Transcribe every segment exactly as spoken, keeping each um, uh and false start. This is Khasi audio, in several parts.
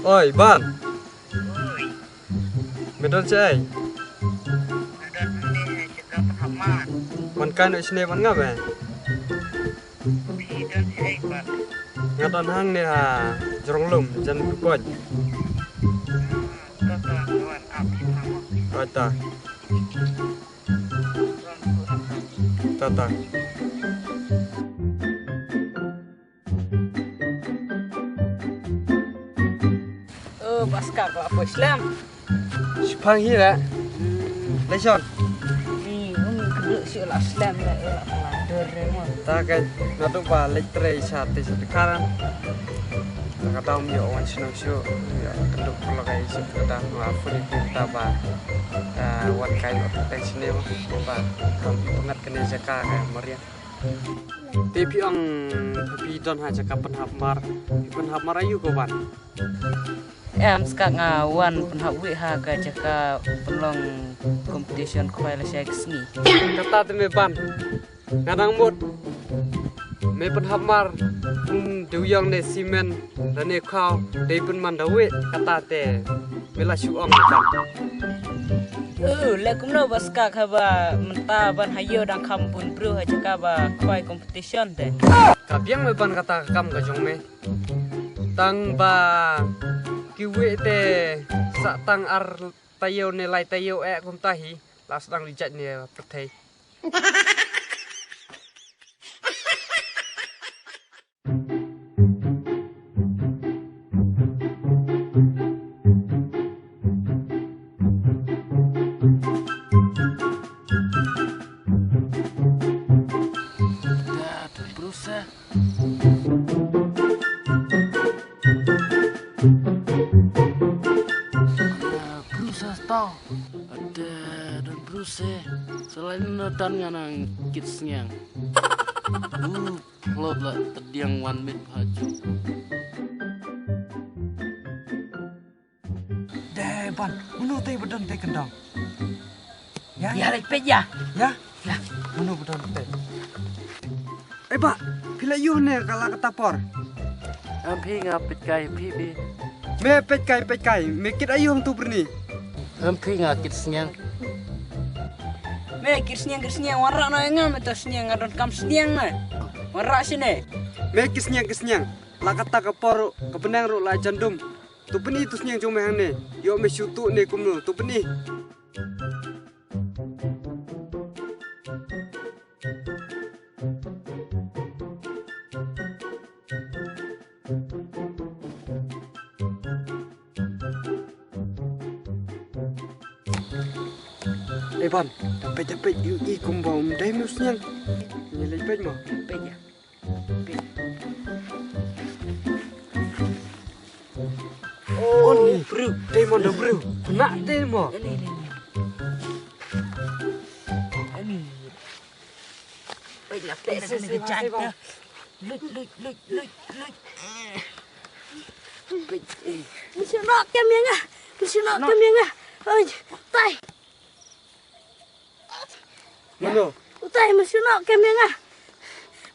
Oi, Ban. Me don shaei? Wan kai noh shane bad nga me. Nga don hangne ha jrong lum jan ku poj. Oi ta. Ta ta. Oh, baska ba apa Islam? Shipang hi la. Leshon. Ni, umi keduk sik la Islam la, la pelantun re mo. Ta ka, nga tu ba lek tre sa te sa te karan. Ka dam yo wan shnong shu, yo kenduk perlu kai sik ka dam ma fu ni ta ba. Wan kai no te sini ba. Kam pengat kene jaka ka meriah. Te phi ong phi don ha jaka pynhap mar. Phi pynhap mar aïu ko Ban? Em, ska nga wan pynhap wei ha ka jaka pynlong competition khwai lashai ka sngi. Kata te me Ban. Nga dang mut. Me pynhap mar. Kum dewiong ne simen. Lane khaw. Dei pynman da wei. Kata te. Me la shu ong me Ban. Uh, le kumno ba ska kaba mynta ban hayo dang kham bun bru ha jaka ba khwai competition te. Ka biang me Ban kata ka kam ka jong me. Tang ba kiwei te sa tang ar taïew ne lai taïew eh kumta hi la sdang rijat ne pyrthei. Da, da, berusaha. Ana berusaha tau. Ada dan berusaha. Selain nonton nganang kit sniang. Uh, plot la tediang wan mit bhaju. Dei ban, mano te ba don te kendong? Ya, ya, leit peit ya. Ya? Ya. Mano ba don te? Eh, ba, phi la ïoh ne ka la kata por? Am phi nga peit kai phi phi. Me peit kai, peit kai, me kit aïu hangtu byrni? Am phi nga kit sniang. Me kit sniang, kit sniang, wanrah noh ïa nga, me to sniang, nga don kam sniang na. Wanrah shane. Me kit sniang, kit sniang. La kata ka por, ka bneng ruh la jan dum. To pyni to sniang jong me hangne. Ïoh me shu tuh ne kumno. To pyni. Eh, Ban, da peit, da peit, ïohi kumba um dei me u sniang. Ngi leit peit mo. Peit ïa. Oh, ni briew. Dei mo, da briew. Kena dei mo. Ni, ni, ni. Ni. Peit la, peit la, peit la, peit la. Luit, luit, luit, luit, luit. Peit, eh. Mynsiem noh kem ïa nga. Mynsiem noh kem ïa nga. Oi, tai. Mano? Utai, mynsiem noh kem ïa nga.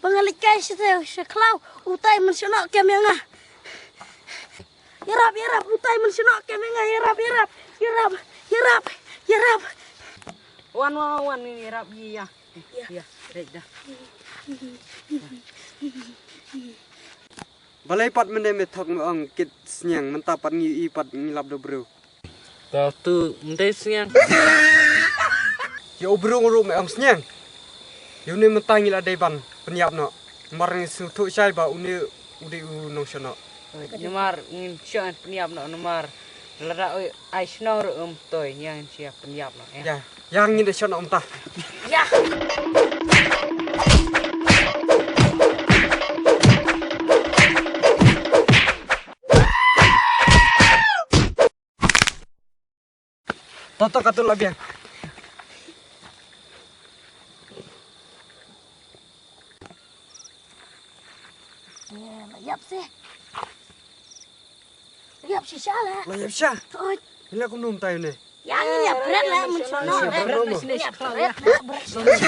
Ba nga leit kai sha, sha khlaw. Utai, mynsiem noh kem ïa nga. Ïarap, ïarap, utai, mynsiem noh kem ïa nga. Ïarap, ïarap, ïarap, ïarap, ïarap. Wan, wan, wan, ïarap ïa. Ïa, ïa, reit da. Balei pat mynne me thok me ong kit sniang, mynta pat ngi ïohi pat ngi lap da u briew. Ta tu mynta sniang. Ïa u briew ruh me ong sniang. Ïa une mynta ngi la dei ban pynïap noh. Namar ngi sngewthuh shai ba une u dei u nongshong noh. Namar ngin shong pynïap noh namar. Lada oi ai shnong ruh um toi ïa ngin shia pynïap noh, eh. Ïa, ïa ngin da shong noh mynta. Ïa. To, to, katto la biang. Ïa, la ïap seh. La ïap shisha la. La ïap shisha? Oi. Ila kumno mynta une? Ïa, ngin ïa bret la, mynsiem noh. Mynsiem bret noh. Ïa, bret la, bret.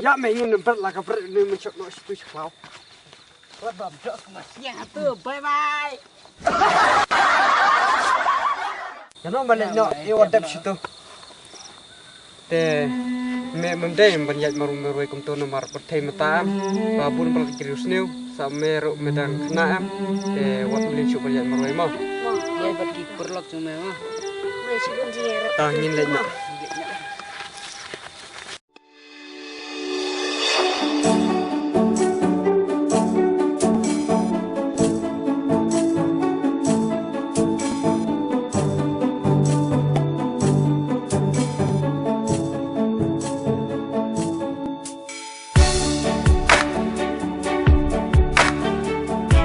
Ïa, me ngin bret la ka bret une mynsiem noh, shu shu. Wat bam jok ma siang tu, bye bye. Ïa no ma leit noh, ïa wat dep shitu. Te me mem dei ban ïaid marwei marwei kumto namar pyrthei mynta em ba bun ba la ki riewsniew, sa me ruh me dang khynnah em. Te wat mlien shuh ban ïaid marwei mo. Ïa bad ki paralok jong me mo. Ta ngin leit noh.